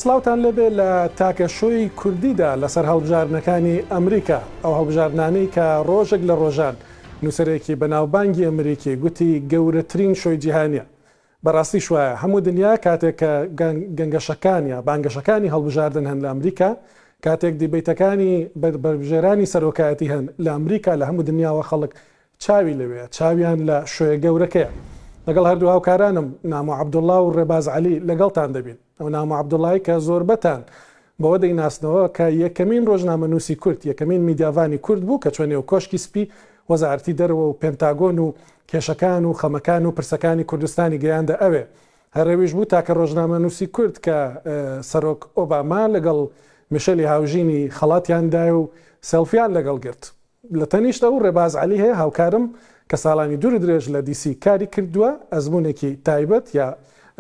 سڵاوتان لێبێ لە تاکە شۆی کوردیدا لەسەر هەڵبژاردنەکانی ئەمریکا، ئەو هەڵبژاردنانەی کە ڕۆژێک لە ڕۆژان نووسەرێکی بەناوبانگی ئەمریکی گوتی گەورەترین شۆی جیهانیە. بەڕاستیش وایە، هەموو دنیا کاتێک کە گەنگەشەکان یا بانگەشەکانی هەڵبژاردن هەن لە ئەمریکا، کاتێک دیبەیتەکانی بەربژێرانی سەرۆکایەتی هەن لە ئەمریکا لە هەموو دنیاوە خەڵک چاوی لەوێیە، چاویان لە شۆیە گەورەکەیە. لەگەڵ هەردوو هاوکارانم نامۆ عەبدوڵڵا و ڕێباز عەلی لەگەڵتان دەبین. ئەو نامۆ عەبدوڵڵای کە زۆربەتان بەوە دەیناسنەوە کە یەکەمین ڕۆژنامەنووسی کورد، یەکەمین میدیاڤانی کورد بوو کە چوە نێو کۆشکی سپی، وەزارەتی دەرەوە و پێنتاگۆن و کێشەکان و خەمەکان و پرسەکانی کوردستانی گەیاندە ئەوێ. هەر ئەویش بوو تاکە ڕۆژنامەنووسی کورد کە سەرۆک ئۆباما لەگەڵ میشێلی هاوژینی خەڵاتیان دای و سێڵفیان لەگەڵ گرت. لە تەنیشت ئەو ڕێباز عەلی هەیە هاوکارم کە ساڵانی دوور و درێژ لە دیسی کاری کردووە، ئەزموونێکی تایبەت یا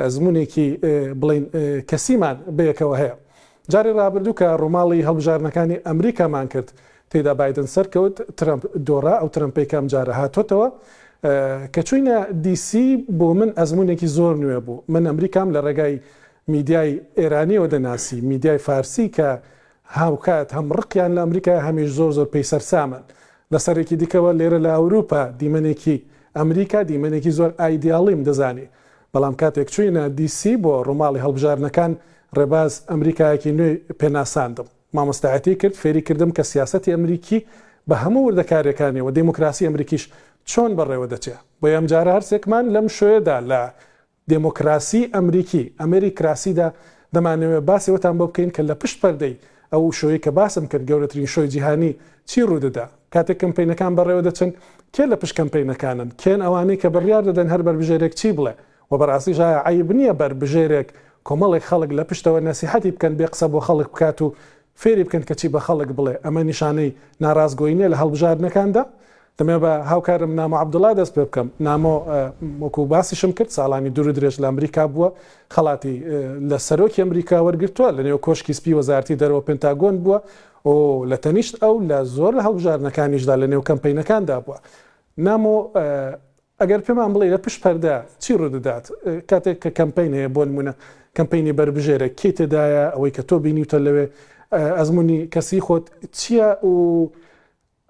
ئەزموونێکی بڵێین کەسیمان بەیەکەوە هەیە. جاری ڕابردوو کە ڕووماڵی هەڵبژاردنەکانی ئەمریکامان کرد تێیدا بایدن سەرکەوت، ترەمپ دۆڕا، ئەو ترەمپەی کە ئەمجارە هاتۆتەوە. کە چووینە دیسی بۆ من ئەزموونێکی زۆر نوێ بوو. من ئەمریکام لە ڕێگای میدیای ئێرانییەوە دەناسی، میدیای فارسی کە هاوکات هەم ڕقیان لە ئەمریکایە هەمیش زۆر زۆر پێی سەرسامن. لە سەرێکی دیکەوە لێرە لە ئەوروپا دیمەنێکی ئەمریکا دیمەنێکی زۆر ئایدیاڵیم دەزانی. بەڵام کاتێک چووینە دی سی بۆ ڕووماڵی هەڵبژاردنەکان ڕێباز ئەمریکایەکی نوێی پێ ناساندم. مامۆستایەتی کرد، فێری کردم کە سیاسەتی ئەمریکی بە هەموو وردەکارییەکانیەوە دێموکراسی ئەمریکیش چۆن بەڕێوە دەچێ. بۆیە ئەمجارە هەرسێکمان لەم شۆیەدا لە دێمۆکراسی ئەمریکی، ئەمریکراسیدا دەمانەوێ باسی ئەوەتان بۆ بکەین کە لە پشت پەردەی ئەو شۆیەی کە باسم کرد گەورەترین شۆی جیهانی چی ڕوودەدا؟ کاتێک کەمپەینەکان بەڕێوە دەچن کێ لە پشت کەمپەینەکانن؟ کێن ئەوانەی کە بڕیار دەدەن هەر بەربژێرێک چی بڵێ؟ وە بەڕاستیش ئایا عەیب نییە بەربژێرێک کۆمەڵێک خەڵک لە پشتەوە نەسیحەتی بکەن بێ قسە بۆ خەڵک بکات و فێری بکەن کە چی بە خەڵک بڵێ ئەمە نیشانەی ناڕاستگۆیی نیە لە هەڵبژاردنەکاندا؟ دەمەوێت بە هاوکارم نامۆ عەبدوڵا دەست پێ بکەم. نامۆ وەکو باسیشم کرد ساڵانی دوور و درێژ لە ئەمریکا بووە، خەڵاتی لە سەرۆکی ئەمریکا وەرگرتووە، لە نێو کۆشکی سپی وەزارەتی دەرەوە پنتاگۆن بووە و لە تەنیشت ئەو لە زۆر لە هەڵبژاردنەکانیشدا لە نێو کەمپەینەکاندا بووە. نامۆ ئەگەر پێمان بڵێی لە پشت پەردە چی ڕوودەدات کاتێک کە کەمپەین هەیە بۆ نمونە کەمپەینی بەربژێرێک کێی تێدایە ئەوەی کە تۆ بینیوتە لەوێ ئەزمموی کەسی خۆت چییە و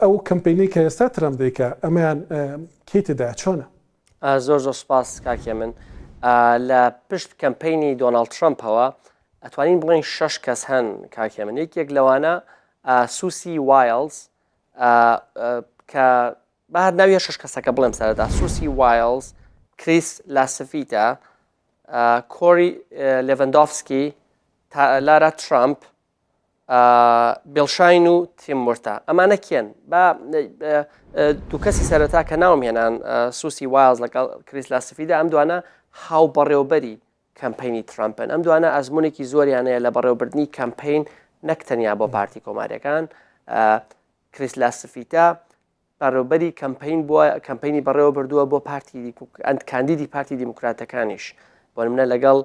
ئەو کەمپینەی کە ئێستا ترەمپ دەیکا ئەمەیان کێی تێدایە چۆنە؟ زۆر زۆر سپاس کاک هێمن. لە پشت کەمپینی دۆناڵد ترەمپەوە ئەتوانین بڵێین شەش کەس هەن کاک هێمن یەکێک لەوانە سوسی وایڵز کە با هەر ناوی شەش کەسەکە بڵێم سەرەتا سوسی وایڵز کریس لاسفیتا کۆری لێڤندۆفسکی لارا ترامپ بیڵ شاین و تیم مورتا ئەمانە کێن؟ با دوو کەسی سەرەتا کە ناوم هێنان سوسی وایڵز لەگەڵ کریس لاسفیدا ئەم دوانە هاوبەڕێوبەری کەمپەینی ترامپن ئەم دوانە ئەزمونێکی زۆریان هەیە لە بەڕێوەبردنی کەمپەین نەک تەنیا بۆ پارتی کۆماریەکان کریس لاسفیتا بەڕێوبەری کەمپین بووە کەمپینی بەڕێوە بردووە بۆ پارتی کاندیدی پارتی دیموکراتەکانیش بۆ نمونە لەگەڵ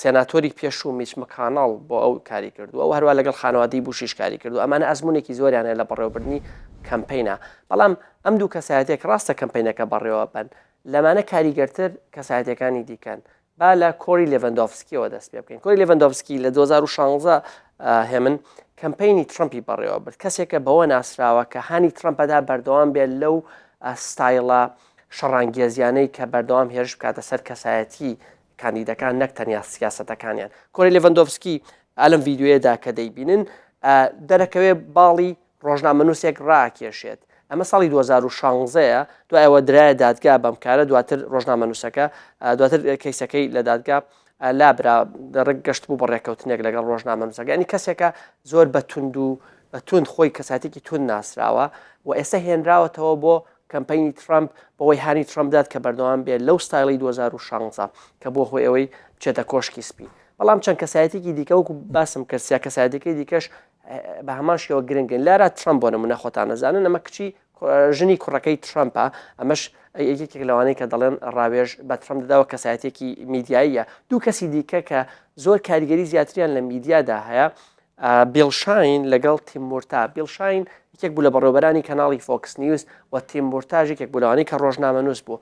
سێناتۆری پێشوو میچ مکاناڵ بۆ ئەو کاری کردووە و هەروە لەگەڵ خانەوادەی بوشیش کاری کردو ئەمانە ئەزمونێکی زۆریان هەیە لە بەڕێوەبردنی کەمپینە بەڵام ئەم دوو کەسایەتێک ڕاستە کەمپینەکە بەڕێوە بن لەمانە کاریگەرتر کەسایەتەکانی دیکەن با لە کۆری لێڤەندۆفسکیەوە دەست پێ بکەین. کۆری لێڤەندۆفسکی لە 2016 هێمن کەمپەینی ترەمپی بەڕێوە برد. کەسێکە بەوە ناسراوە کە هانی ترەمپەدا بەردەوام بێت لەو ستایڵە شەڕانگێزیانەی کە بەردەوام هێرش بکاتە سەر کەسایەتی کاندیدەکان نەک تەنیا سیاسەتەکانیان. کۆری لێڤەندۆفسکی ئەلم ڤیدیۆیەدا کە دەیبینن دەرەکەوێ باڵی ڕۆژنامەنووسێک ڕاکێشێت. ئەمە ساڵی 2016 ە، دوای ئەوە درایە دادگا بەم کارە، دواتر ڕۆژنامەنووسەکە دواتر کەیسەکەی لە دادگا لابرا، ڕێک گەشتبوو بە ڕێککەوتنێک لەگەڵ ڕۆژنامەنووسەکە. یانی کەسێکە زۆر بە توند و بە توند خۆی کەساتێکی توند ناسراوە و ئێستا هێنراوەتەوە بۆ کەمپەینی ترەمپ بەوەی هانی ترەمپ دات کە بەردەوام بێت لەو ستایڵی 2016 کە بۆ هۆی ئەوەی بچێتە کۆشکی سپی. بەڵام چەند کەسایەتێکی دیکە وەکو باسم کرد سیا کەسایەتەکەی دیکەش بە هەمان شێوە گرنگن لارا ترەمپ بۆ نمونە خۆتان نەزانن ئەمە کچی ژنی کوڕەکەی ترەمپە ئەمەش یەکێک لەوانەی کە دەڵێن ڕاوێژ بە ترەمپ دەداوە کەسایەتێکی میدیاییە دوو کەسی دیکە کە زۆر کاریگەری زیاتریان لە میدیادا هەیە بیڵ شاین لەگەڵ تیم مورتا بیڵ شاین یەکێک بوو لە بەڕێوبەرانی کەناڵی فۆکس نیوز و تیم مورتاژ یەکێک بوو لەوانەی کە ڕۆژنامەنووس بوو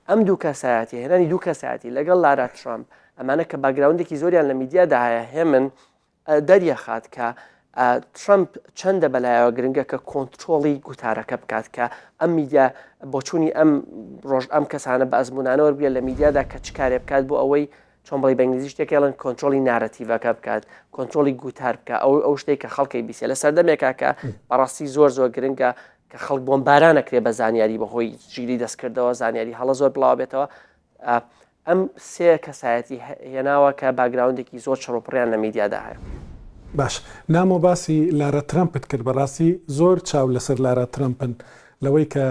ئەم دوو کەسایەتی هێنانی دوو کەسایەتی لەگەڵ لارا ترامپ. ئەمانە کە background ێکی زۆریان لە میدیادا هەیە هێمن دەریەخات کە ترەمپ چەندە بەلایەوە گرنگە کە کۆنترۆڵی گوتارەکە بکات کە ئەم میدیا بۆچوونی ئەم ڕۆژ ئەم کەسانە بە ئەزمونانە وەربگرێت لە میدیادا کە چ کارێ بکات بۆ ئەوەی چۆن بڵی بە ئینگلیزی شتێک ئەڵێن کۆنترۆڵی narrative ەکە بکات کۆنترۆڵی گوتار بکە ئەو ئەو شتێک کە خەڵکی بیسێ لە سەردەمێکا کە بەڕاستی زۆر زۆر گرنگە کە خەڵک بۆمباران ئەکرێ بە زانیاری بەهۆی ژیری دەستکردەوە زانیاری هەڵە زۆر بڵاو بێتەوە ئەم سێ کەسایەتی هێناوە کە background ێکی زۆر چڕوپڕیان لە میدیادا هەیە. باش نامۆ باسی لارا ترەمپت کرد بەڕاستی زۆر چاو لەسەر لارا ترەمپن لەوەی کە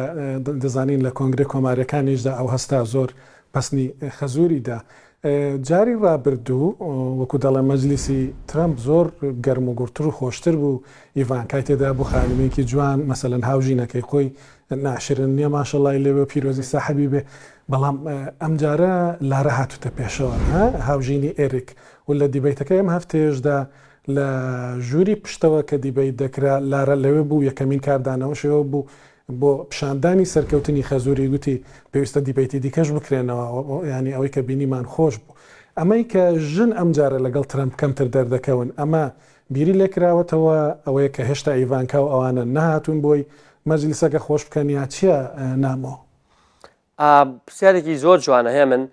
دەزانین لە کۆنگرەی کۆماریەکانیشدا ئەو هەستا زۆر پەسنی خەزوری دا جاری ڕابردوو وەکو دەڵێن مەجلیسی ترەمپ زۆر گەرم و گوڕتر و خۆشتر بوو ئیڤانکای تێدا بوو خانمێکی جوان مەسەلەن هاوژینەکەی خۆی ناشرن نیە ماشەڵای لێ بێ پیرۆزی ساحەبی بێ بەڵام ئەمجارە لارا هاتوتە پێشەوە ها هاوژینی ئێریک و لە debate ەکەی ئەم هەفتەیەشدا لە ژووری پشتەوە کە debate دەکرا لارا لەوێ بوو یەکەمین کاردانەوەشی ئەوە بوو بۆ پیشاندانی سەرکەوتنی خەزوری گوتی پێویستە debate ی دیکەش بکرێنەوە یانی ئەوەی کە بینیمان خۆش بوو ئەمەی کە ژن ئەمجارە لەگەڵ ترەمپ کەمتر دەردەکەون ئەمە بیری لێکراوەتەوە ئەوەیە کە هێشتا ئیڤانکا و ئەوانە نەهاتوون بۆی مەجلیسەکە خۆش بکەن یا چیە نامۆ؟ پرسیارێکی زۆر جوانە هێمن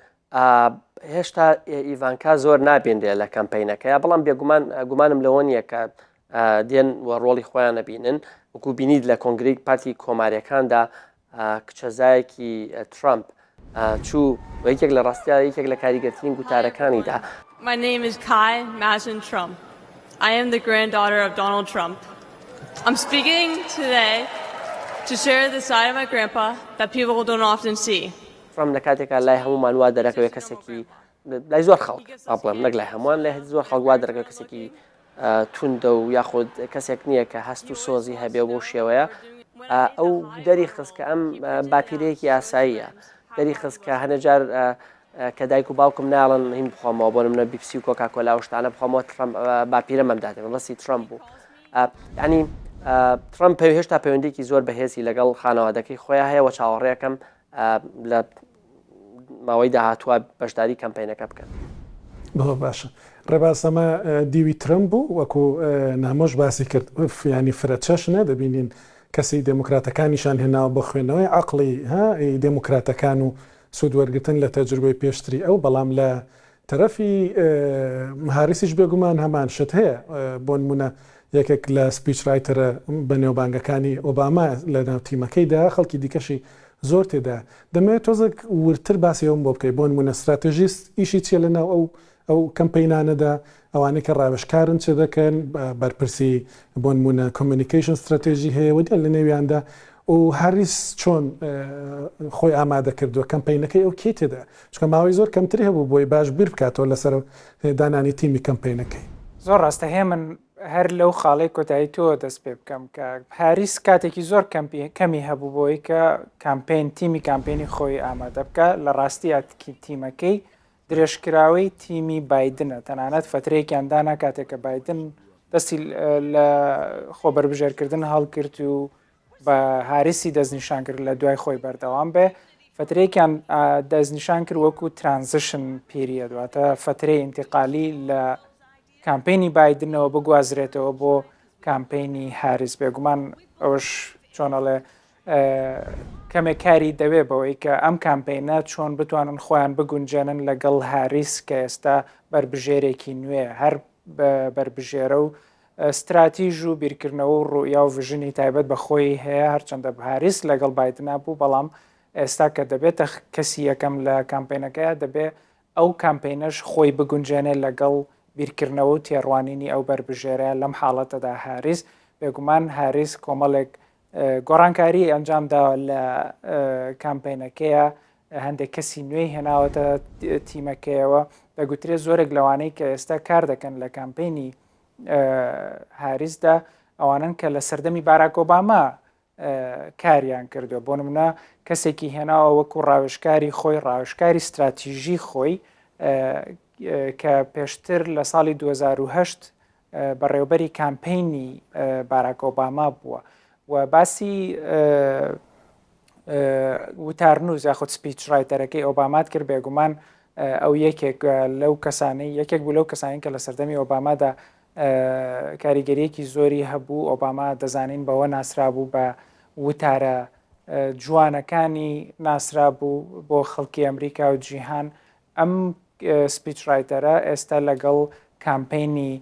هێشتا ئیڤانکا زۆر نابینرێ لە کەمپینەکەی بەڵام بێگومان گومانم لەوە نییە کە دێن و ڕۆڵی خۆیان نەبینن وەکو بینیت لە کۆنگرەی پارتی کۆماریەکاندا کچەزایەکی ترامپ چوو و یەکێک لە ڕاستیا یەکێک لە کاریگەرترین گوتارەکانیدا. My name is Kai Mazin Trump. I am the granddaughter of Donald Trump. I'm speaking today to share the side of my grandpa that people don't often see. ترامپ لە کاتێکا لای هەموومان وا دەرەکەوێت کەسێکی لای زۆر خەڵک با بڵێم نەک لای هەمووان لای زۆر خەڵک وا دەرەکەوێت کەسێکی توندە و یاخود کەسێک نییە کە هەست و سۆزی هەبێ بۆ شێوەیە ئەو دەری خست کە ئەم باپیرەیەکی ئاساییە دەری خست کە هەنەجار کە دایک و باوکم ناڵن هین بخۆمەوە بۆ منە بیپسی و کۆکاکۆلا و شتانە بخۆمەوە ترەمپ باپیرە مەمداتێ مەبەستی ترەمپ بوو ینی ترەمپ پێ هێشتا پەیوەندێکی زۆر بەهێزی لەگەڵ خانەوادەکەی خۆیان هەیە و چاوەڕێەکەم لە ماوەی داهاتووە بەشداری کەمپینەکە بکەن. بەڵێ باشە ڕێباز ئەمە دیوی ترەمپ بوو وەکو نامۆش باسی کرد ینی فرە چەشنە دەبینین کەسی دێموکراتەکانیشان هێناوە بۆ خوێندنەوەی عەقڵی ها دێموکراتەکان و سوود وەرگرتن لە تەجروبەی پێشتری ئەو بەڵام لە تەرەفی هاریسیش بێگومان هەمان شت هەیە بۆنمونە یەکێک لە speech writer ە بەنێوبانگەکانی ئۆباما لەناو تیمەکەیدا خەڵکی دیکەشی زۆر تێدایە دەمەوێت تۆزێک وردتر باسی ئەوم بۆ بکەی بۆنمونە ستراتێژیست ئیشی چیە لەناو ئەو ئەو کەمپەینانەدا ئەوانەی کە ڕاوێژکارن چ دەکەن بەرپرسی بۆنمونە communication strategy هەیە و لە نێویاندا و هاریس چۆن خۆی ئامادە کردووە کەمپەینەکەی ئەو کێ تێدا چونکە ماوەی زۆر کەمتری هەبوو بۆی باش بیر بکاتەوە لەسەر دانانی تیمی کەمپەینەکەی. زۆر ڕاستە هێمن، هەر لەو خاڵەی کۆتایی تۆ دەست پێ بکەم کە هاریس کاتێکی زۆر کەمی هەبوو بۆی کە کامپین تیمی کامپینی خۆی ئامادە بکە لە ڕاستی تیمەکەی درێژکراوەی تیمی بایدنە تەنانەت فترەیەکیان دانا کاتێک کە بایدن دەستی لە خۆ بەربژێرکردن هەڵکرد و بە هاریسی دەستنیشان کرد لە دوای خۆی بەردەوام بێ فترەیەکیان دەستنیشان کرد وەکو transition period واتە فترەی ئینتقالی لە کامپینی بایدنەوە بگوازرێتەوە بۆ کامپینی هاریس بێگومان ئەوش چۆنەڵێ کەمێک کاری دەوێ بەوەی کە ئەم کامپینە چۆن بتوانن خۆیان بگونجێنن لەگەڵ هاریس کە ئێستا بەربژێرێکی نوێ هەر بەربژێرە و ستراتیژ و بیرکردنەوە و ڕوئیا و vision ی تایبەت بە خۆی هەیە، هەرچەندە هاریس لەگەڵ بایدنا بوو، بەڵام ئێستا کە دەبێتە کەسی یەکەم لە کامپەینەکەیا دەبێ ئەو کامپەینەش خۆی بگونجێنێ لەگەڵ بیرکردنەوە و تێڕوانینی ئەو بەربژێرە، لەم حاڵەتەدا هاریس. بێگومان هاریس کۆمەڵێک گۆڕانکاری ئەنجام داوە لە کامپەینەکەیا، هەندێک کەسی نوێی هێناوەتە تیمەکەیەوە، دەگوترێت زۆرێک لەوانەی کە ئێستا کار دەکەن لە کامپەینی هاریسدا ئەوانەن کە لە سەردەمی باراک ئۆباما کاریان کردووە بۆ نمونە کەسێکی هێناوە وەکو ڕاوێژکاری خۆی ڕاوێژکاری ستراتیژی خۆی کە پێشتر لە ساڵی 2008 بەڕێوبەری کامپینی باراک ئۆباما بووە و باسی وتارنووس یاخود speech writer ەکەی ئۆبامات کرد بێگومان. ئەو یەکێک لەو کەسانەی یەکێک بوو لەو کەسانی کە لە سەردەمی ئۆبامادا کاریگەریەکی زۆری هەبوو ئۆباما دەزانین بەوە ناسرابوو بە وتارە جوانەکانی ناسرابوو بۆ خەڵکی ئەمریکا و جیهان ئەم speech writer ە ئێستا لەگەڵ کامپەینی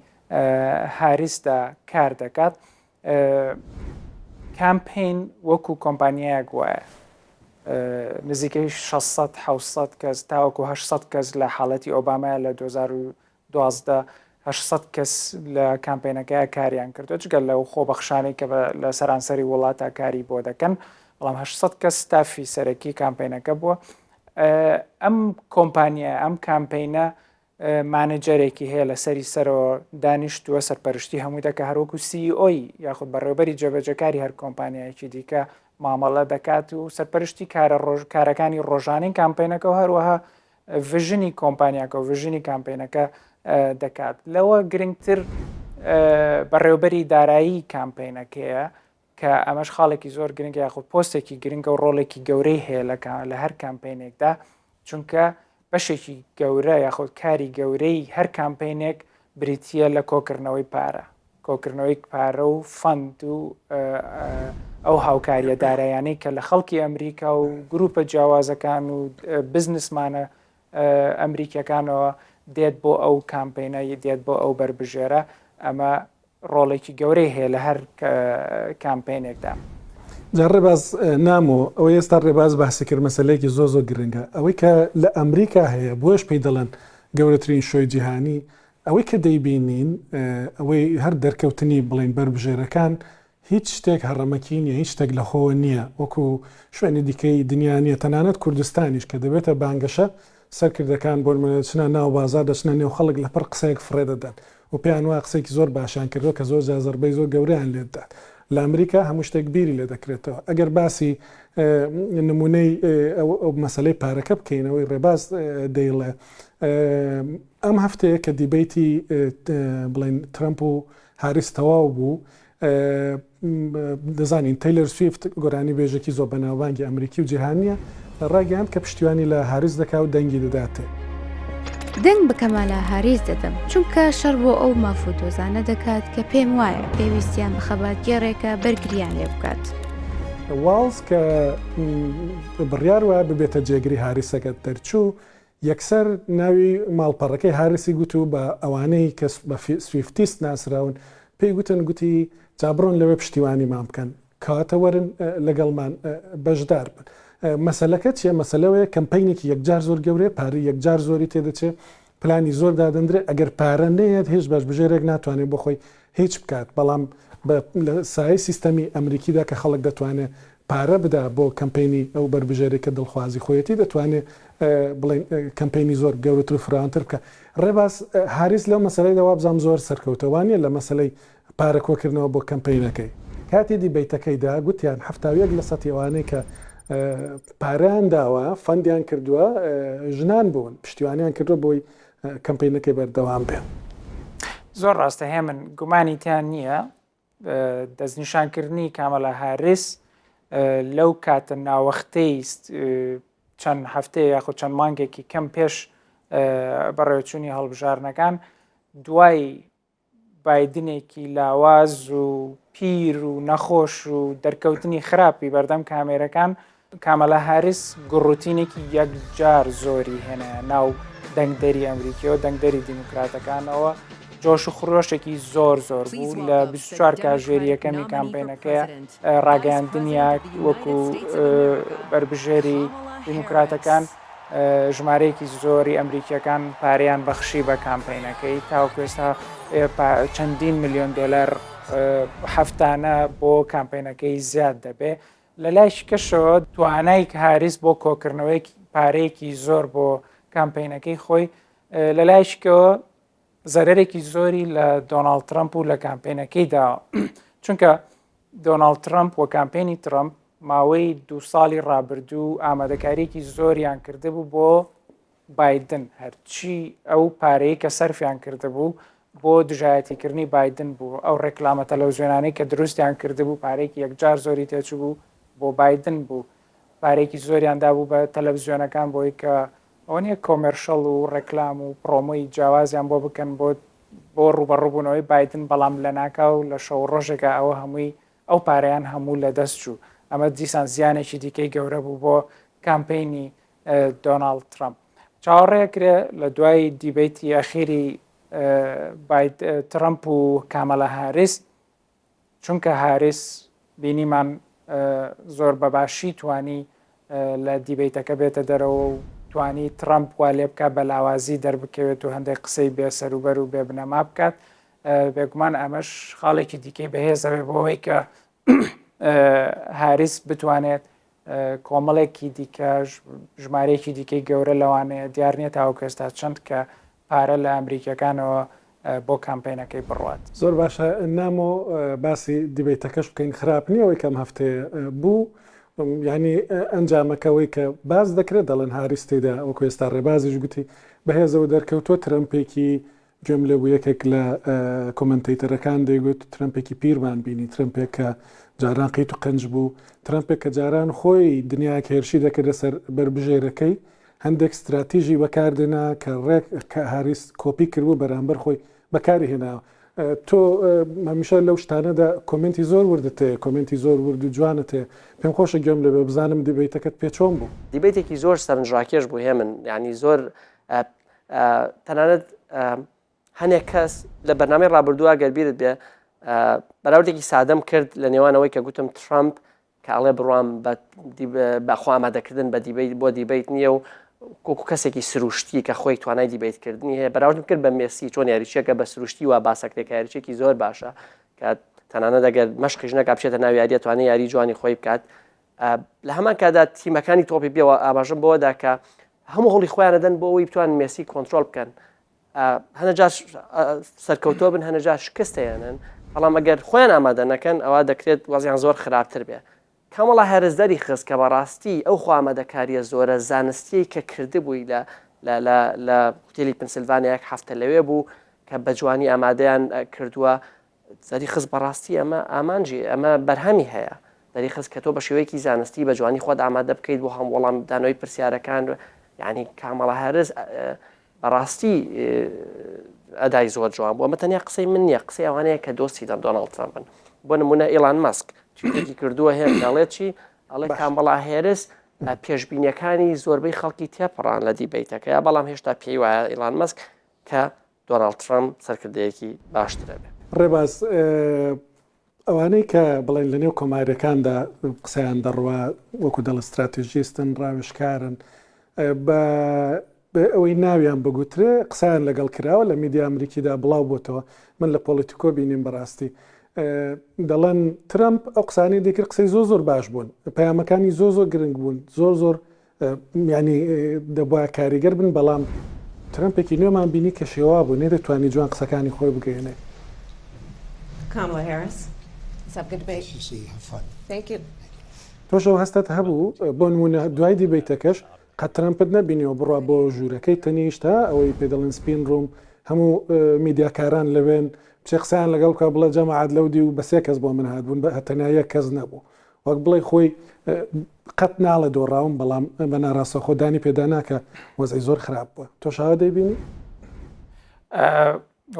هاریسدا کار دەکات. کامپەین وەکو کۆمپانیایەک وایە نزیکەی 600 700 کەس تاوەکو 800 کەس لە حاڵەتی ئۆبامای لە 2012 800 کەس لە کامپینەکەی کاریان کردو جگە لەو خۆبەخشانەی کە لە سەرانسەری وڵاتە کاری بۆ دەکەن بەڵام 800 کەس ستافی سەرەکی کامپینەکە بووە ئەم کۆمپانیا ئەم کامپینە مانێجەرێکی هەیە لە سەری سەرەوە دانیشتووە سەرپەرشتی هەمووی دەکە هەروەکو CEO ی یاخود بەڕێوبەری جێبەجێکاری هەر کۆمپانیایەکی دیکە مامەڵە دەکات و سەرپەرشتی کارە ڕۆژ کارەکانی ڕۆژانەی کامپینەکە و هەروەها vision ی کۆمپانیاکە و vision ی کامپینەکە دەکات لەوە گرنگتر بەڕێوبەری دارایی کامپینەکەیە کە ئەمەش خاڵێکی زۆر گرنگە یاخود پۆستێکی گرنگە و ڕۆڵێکی گەورەی هەیە لە هەر کامپینێکدا چونکە بەشێکی گەورە یاخود کاری گەورەی هەر کامپینێک بریتە لە کۆکردنەوەی پارە کۆکردنەوەی پارە و fund و ئەو هاوکاریە دارایانەی کە لە خەڵکی ئەمریکا و گروپە جیاوازەکان و بزنسمانە ئەمریکیەکانەوە دێت بۆ ئەو کامپینە دێت بۆ ئەو بەربژێرە ئەمە ڕۆڵێکی گەورەی هەیە لە هەر کامپەینێکدا. جا ڕێباز نامۆ، ئەوەی ئێستا ڕێباز باسی کرد مەسەلەیەکی زۆر زۆر گرنگە، ئەوەی کە لە ئەمریکا هەیە بۆیەش پێی دەڵێن گەورەترین شۆی جیهانی، ئەوەی کە دەیبینین ئەوەی هەر دەرکەوتنی بڵێین بەربژێرەکان هیچ شتێک هەڕەمەکی نییە، هیچ شتێک لە خۆوە نییە، وەکو شوێنی دیکەی دنیا نییە، تەنانەت کوردستانیش کە دەبێتە بانگەشە، سەرکردەکان بۆ نموونە دەچنە ناو بازاڕ، دەچنە نێو خەڵک لەپڕ قسەیەک فڕێ دەدەن و پێیان وایە قسەیەکی زۆر باشیان کردووە کە زۆر جار زەربەی زۆر گەورەیان لێ دەدات. لە ئەمریکا هەموو شتێک بیری لێ دەکرێتەوە. ئەگەر باسی نموونەی ئەو مەسەلەی پارەکە بکەین، ئەوەی ڕێباز دەیڵێ، ئەم هەفتەیە کە debate ی بڵێین ترەمپ و هاریس تەواو بوو، دەزانین تەیلەر سویفت گۆرانی بێژێکی زۆر بەناوبانگی ئەمریکی و جیهانیە ڕایگەیاند کە پشتیوانی لە هاریس دەکا و دەنگی دەداتێ. دەنگ بە کەمالا هاریس دەدەم، چونکە شەڕ بۆ ئەو ماف و دۆزانە دەکات کە پێم وایە پێویستیان بە خەباتگێڕێکە بەرگرییان لێ بکات. واڵز کە بڕیار وایە ببێتە جێگری هاریسەکە دەرچوو، یەکسەر ناوی ماڵپەڕەکەی هاریسی گوت و بە ئەوانەی کە بە Swifties ناسراون پێی گوتن، گوتی جا بڕۆن لەوێ پشتیوانیمان بکەن، کەواتە وەرن لەگەڵمان بەشدار بن. مەسەلەکە چییە؟ مەسەلە ئەوەیە کەمپەینێکی یەکجار زۆر گەورەیە، پارەی یەکجار زۆری تێدەچێ، پلانی زۆر دادەندرێ، ئەگەر پارە نەیەت هیچ بەربژێرێک ناتوانێت بۆ خۆی هیچ بکات، بەڵام بە لە سایەی سیستەمی ئەمریکیدا کە خەڵک دەتوانێت پارە بدا بۆ کەمپەینی ئەو بەربژێرەی کە دڵخوازی خۆیەتی دەتوانێت بڵێین کەمپەینی زۆر گەورەتر و فراوانتر بکات. ڕێباز هاریس لەو مەسەلەیدا وابزانم زۆر سەرکەوتە وانیە لە مەسەلەی پارە کۆکردنەوە بۆ کەمپەینەکەی. کاتی debate ەکەیدا گوتیان 71 لە سەتی ئەوانەی کە پارەیان داوە fund یان کردووە ژنان بوون پشتیوانیان کردووە بۆی کەمپەینەکەی بەردەوام بێ. زۆر ڕاستە هێمن گومانی تیا نییە دەستنیشانکردنی کامەلا هاریس لەو کاتە ناوەختەی چەند هەفتەیە یاخود چەند مانگێکی کەم پێش بەڕێوەچوونی هەڵبژاردنەکان دوای بایدنێکی لاواز و پیر و نەخۆش و دەرکەوتنی خراپی بەردەم کامێرەکان کامەلا هاریس گوڕوتینێکی یەکجار زۆری هێنایە ناو دەنگدەری ئەمریکیەوە، دەنگدەری دیموکراتەکانەوە، جۆش و خرۆشێکی زۆر زۆر بوو لە 24 کاژێری یەکەمی کامپەینەکەی ڕاگەیاندنیا وەکو بەربژێری دیموکراتەکان ژمارەیەکی زۆری ئەمریکیەکان پارەیان بەخشی بە کامپەینەکەی تاوەکو ئێستا چەندین ملیۆن دۆلار هەفتانە بۆ کامپەینەکەی زیاد دەبێ لە لایەکی کەشەوە توانای هاریس بۆ کۆکردنەوەی پارەیەکی زۆر بۆ کامپەینەکەی خۆی لە لایەکەوە زەرەرێکی زۆری لە دۆناڵد ترەمپ و لە کامپەینەکەی داوە چونکە دۆناڵد ترەمپ و کامپەینی ترەمپ ماوەی دوو ساڵی ڕابردوو ئامادەکاریەکی زۆریان کردبوو بۆ بایدن هەرچی ئەو پارەی کە سەرفیان کردبوو بۆ دژایەتیکردنی بایدن بوو، ئەو ڕێکلامە تەلەوزیۆنانەی کە دروستیان کردبوو پارەیەکی یەکجار زۆری تێچووبوو بۆ بایدن بوو، پارەیەکی زۆریان دابوو بە تەلەڤزیۆنەکان بۆی کە. ئەوە نییە commercial و ڕێکلام و پرۆمۆی جیاوازیان بۆ بکەن بۆ بۆ ڕووبەڕووبوونەوەی بایدن، بەڵام لەناکاو لە شەو و ڕۆژێکا ئەوە هەمووی ئەو پارەیان هەموو لەدەست چوو. ئەمە دیسان زیانێکی دیکەی گەورە بوو بۆ کامپەینی دۆناڵد ترەمپ. چاوەڕێ ئەکرێ لە دوای debate ی ئەخیری باید ترەمپ و کامەلا هاریس، چونکە هاریس بینیمان زۆر بەباشی توانی لە debate ەکە بێتە دەرەوە و توانی ترەمپ وا لێ بکات بە لاوازی دەربکەوێت و هەندێک قسەی بێ سەروبەر و بێ بنەما بکات بێگومان ئەمەش خاڵێکی دیکەی بەهێزەوێ بۆ ئەوەی کە هاریس بتوانێت کۆمەڵێکی دیکە ژمارەیەکی دیکەی گەورە لەوانەیە دیار نییە تاوەکو ئێستا چەند کە پارە لە ئەمریکیەکانەوە بۆ کامپەینەکەی بڕوات. زۆر باشە نامۆ باسی debate ەکەش بکەین خراپ نییە ئەوەی کە ئەم هەفتەیە بوو یانی ئەنجامەکە ئەوەی کە باس دەکرێت دەڵێن هاریس تێیدا وەکو ئێستا ڕێبازیش گوتی بەهێزەوە دەرکەوتووە ترەمپێکی گوێم لێ بوو یەکێک لە commentator ەکان دەیگوت ترەمپێکی پیرمان بینی، ترەمپێک کە جاران قیت و قنج بوو، ترەمپێک کە جاران خۆی دنیایەک هێرشی دەکردە سەر بەربژێرەکەی، هەندێک ستراتیژی بەکار دێنا کە ڕێک کە هاریس کۆپی کردبوو بەرامبەر خۆی بەکاری هێناوە. تۆ هەمیشە لەو شتانەدا comment ی زۆر وردت هەیە، comment ی زۆر ورد و جوانت هەیە، پێم خۆشە گوێم لێ بێ بزانم debate ەکەت پێ چۆن بوو؟ debate ێکی زۆر سەرنجڕاکێش بوو هێمن، یانی زۆر تەنانەت هەنێک کەس لە بەرنامەی ڕابردووە گەر بیرت بێ بەراوردێکی سادەم کرد لە نێوانەوەی کە گوتم ترامپ کە ئەڵێ بڕوام بە خۆ ئامادەکردن بە debate بۆ debate نییە و وەکو کەسێکی سروشتی کە خۆی توانای debate کردنی هەیە بەراوردم کرد بە مێسی چۆن یاریچێکە بە سروشتی وا باسەکرێک کە یاریچێکی زۆر باشە کە تەنانەت ئەگەر مەشقیش نەکا بچێتە ناو یاریە توانێت یاری جوانی خۆی بکات لە هەمان کاتدا تیمەکانی تۆپی پێوە ئاماژەم بەوەدا کە هەموو هەوڵی خۆیان دەدەن بۆ ئەوەی بتوان مێسی کۆنترۆل بکەن هەنەجار سەرکەوتۆ بن هەنەجار شکستێنن بەڵام ئەگەر خۆیان ئامادە نەکەن ئەوە دەکرێت وەزیان زۆر خراپتر بێ کامەڵا هاریس دەری خست کە بەڕاستی ئەو خۆ ئامادەکاریە زۆرە زانستیەی کە کردبووی لە لە لە لە هوتێلی پنسلڤانیا یەک هەفتە لەوێ بوو کە بە جوانی ئامادەیان کردووە دەری خست بەڕاستی ئەمە ئامانجی ئەمە بەرهەمی هەیە دەری خست کە تۆ بە شێوەیەکی زانستی بە جوانی خۆت ئامادە بکەیت بۆ هەم وەڵام دانەوەی پرسیارەکان یعنی کامەڵا هاریس بەڕاستی ئەدای زۆر جوان بوو ئەمە تەنیا قسەی من نییە قسەی ئەوانەیە کە دۆستی دەم دۆناڵد ترامپن بۆ نمونە ئیلان ماسک tweet ێکی کردووە هێن دەڵێت چی ئەڵێ کامەڵا هێرس پێشبینیەکانی زۆربەی خەڵکی تێپەڕان لە debate ەکەیە بەڵام هێشتا پێی وایە ئیلان مەسک کە دۆناڵد ترەمپ سەرکردەیەکی باشترە بێ. ڕێباز، ئەوانەی کە بڵێن لە نێو کۆماریەکاندا قسەیان دەڕوا وەکو دەڵێن ستراتیژیستن، ڕاوێژکارن، بە بێ ئەوەی ناویان بگوترێ قسەیان لەگەڵ کراوە، لە میدیا ئەمریکیدا بڵاو بۆتەوە، من لە پۆڵیتیکۆ بینیم بەڕاستی دەڵێن ترەمپ ئەو قسانەی دەکرد قسەی زۆر زۆر باش بوون، پەیامەکانی زۆر زۆر گرنگ بوون، زۆر زۆر یانی دەبوایە کاریگەر بن بەڵام ترەمپێکی نوێمان بینی کە شێوا بوو نەیدەتوانی جوان قسەکانی خۆی بگەیەنێ. Kamala Harris. Let's have a good debate. Nice to see you. Have fun. Thank you. تۆش ئەو هەستەت هەبوو بۆ نموونە دوای debate ەکەش قەت ترەمپت نەبینیوە بڕوا بۆ ژوورەکەی تەنیشت ها ئەوەی پێ دەڵێن spin room هەموو میدیاکاران لەوێن بچێ قسەیان لەگەڵ بکا بڵێ جەماعەت لەو دیو بە سێ کەس بۆ من هاتبوون بە تەنیا یەک کەس نەبوو وەک بڵێی خۆی قەت ناڵێ دۆڕاوم بەڵام بە ناڕاستەوخۆ دانی پێدا نا کە وەزعی زۆر خراپ بووە تۆش ئاوا دەیبینی؟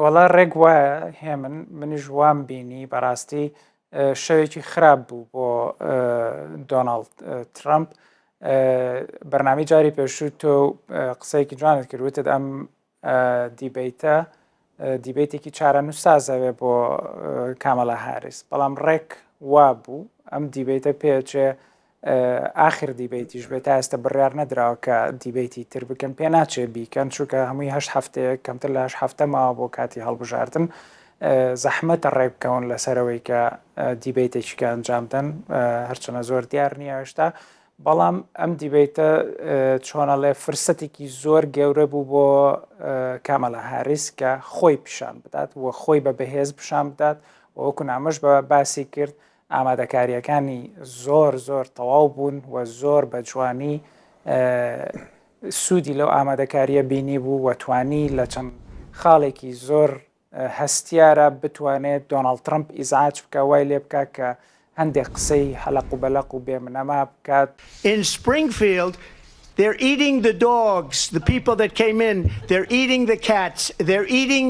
وەڵا ڕێک وایە هێمن منیش وام بینی بەڕاستی شەوێکی خراپ بوو بۆ دۆناڵد ترەمپ بەرنامی جاری پێشوو تۆ قسەیەکی جوانت کرد وتت ئەم debate ە debate ێکی چارەنووسسازەوێ بۆ کامەلا هاریس بەڵام ڕێک وا بوو ئەم debate ە پێچێ ئاخر debate یش بێت تا ئێستا بڕیار نەدراوە کە debate ی تر بکەن پێ ناچێ بیکەن چونکە هەمووی هەشت هەفتەیە کەمتر لە هەشت هەفتە ماوە بۆ کاتی هەڵبژاردن زەحمەتە ڕێک بکەون لەسەرەوەی کە debate ێکی کە ئەنجام دەن هەرچەنە زۆر دیار نییە هێشتا بەڵام ئەم debate ە چۆنەڵێ فرسەتێکی زۆر گەورە بوو بۆ کامەلا هاریس کە خۆی پیشان بدات و خۆی بە بەهێز پیشان بدات و وەکو نامەش بە باسی کرد ئامادەکاریەکانی زۆر زۆر تەواو بوون و زۆر بە جوانی سوودی لەو ئامادەکاریە بینی بوو و توانی لە چەند خاڵێکی زۆر هەستیارە بتوانێت دۆناڵد ترەمپ ئیزعاج بکا، وای لێ بکا کە هەندێک قسەی هەلەق و بەلەق و بێ بنەما بکات. In Springfield. They're eating the dogs, the people that came in, they're eating the cats, they're eating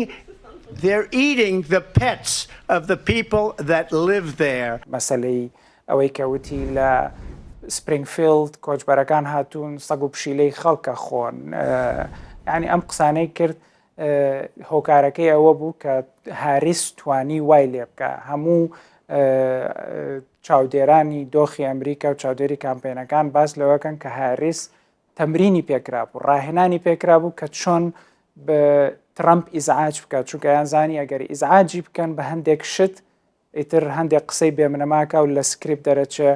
they're eating the pets of the people that live there. مەسەلەی ئەوەی کە وتی لە سپرینگفیڵد کۆچبەرەکان هاتوون سەگ و پشیلەی خەڵکە خۆن یانی ئەم قسانەی کرد هۆکارەکەی ئەوە بوو کە هاریس توانی وای لێ بکە هەموو چاودێرانی دۆخی ئەمریکا و چاودێری کامپێنەکان باس لەوەکەن کە هاریس تەمرینی پێکرابوو ڕاهێنانی پێکرابوو کە چۆن بە ترەمپ ئیزعاج بکات چونکە یان زانی ئەگەر ئیزعاجی بکەن بە هەندێک شت ئیتر هەندێک قسەی بێمنەماکە و لە سکریپ دەرەچێ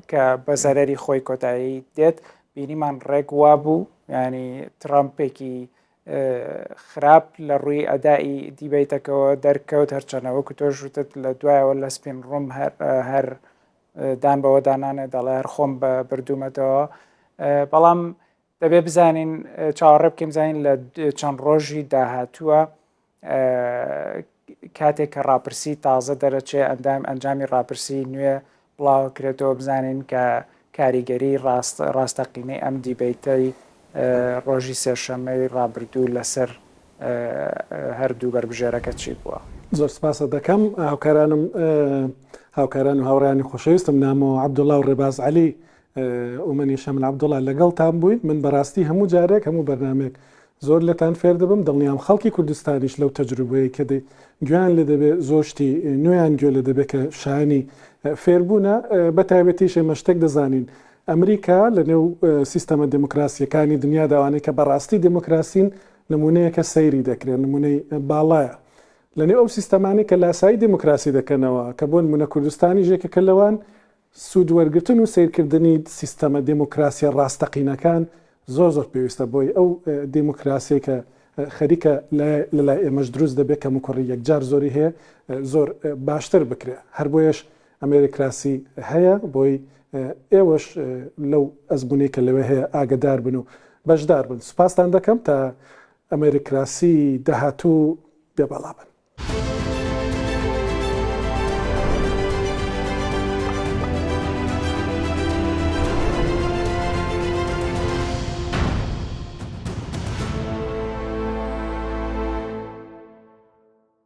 کە بە زەرەری خۆی کۆتایی دێت بینیمان ڕێک وابوو ینی ترامپێکی خراپ لە ڕووی ئەدائی دیبەیتەکەوە دەرکەوت هەرچەنە وەکو تۆش وتت لە دوایەوە لە spin room هەر دان بەوە دانانێ دەڵێ هەر خۆم بە بردوومەتەوە بەڵام دەبێ بزانین چاوەڕێ بکەین بزانین لە چەند ڕۆژی داهاتووە کاتێک کە ڕاپرسی تازە دەرەچێ ئەندام ئەنجامی ڕاپرسی نوێ بڵاوکرێتەوە بزانین کە کاریگەری ڕاست ڕاستەقینەی ئەم دیبەیتەی ڕۆژی سێشەممەی ڕابردوو لەسەر هەردوو بەربژێرەکە چی بووە. زۆر سپاست دەکەم هاوکارانم هاوکاران و هاوڕێیانی خۆشەویستم نامۆ عەبدوڵا و ڕێباز عەلی ئومەنی شەمل عەبدوڵا لەگەڵتان بووین من بەڕاستی هەموو جارێک هەموو بەرنامەیەک زۆر لێتان فێر دەبم دڵنیام خەڵکی کوردستانیش لەو تەجروبەیە کە دەی گوێیان لێ دەبێ زۆر شتی نوێیان گوێ لێ دەبێ کە شایانی فێربوونە بە تایبەتیش ئێمە شتێک دەزانین ئەمریکا لە نێو سیستەمە دێموکراسییەکانی دنیادا ئەوانەی کە بەڕاستی دێموکراسین نمونەیەکە سەیری دەکرێن نمونەی باڵایە لە نێو ئەو سیستەمانەی کە لاسایی دێموکراسی دەکەنەوە کە بۆ نمونە کوردستانیش یەکێکە لەوان سوود وەرگرتن و سەیرکردنی سیستەمە دێموکراسیە ڕاستەقینەکان زۆر زۆر پێویستە بۆی ئەو دێموکراسیەی کە خەریکە لە لای ئێمەش دروست دەبێ کەموکوڕی یەکجار زۆری هەیە زۆر باشتر بکرێ هەر بۆیەش ئەمێریکراسی هەیە بۆی ئێوەش لەو ئەزموونەی کە لەوێ هەیە ئاگەدار بن و بەشدار بن سوپاستان دەکەم تا ئەمێریکراسی داهاتوو بێ بەڵا بن.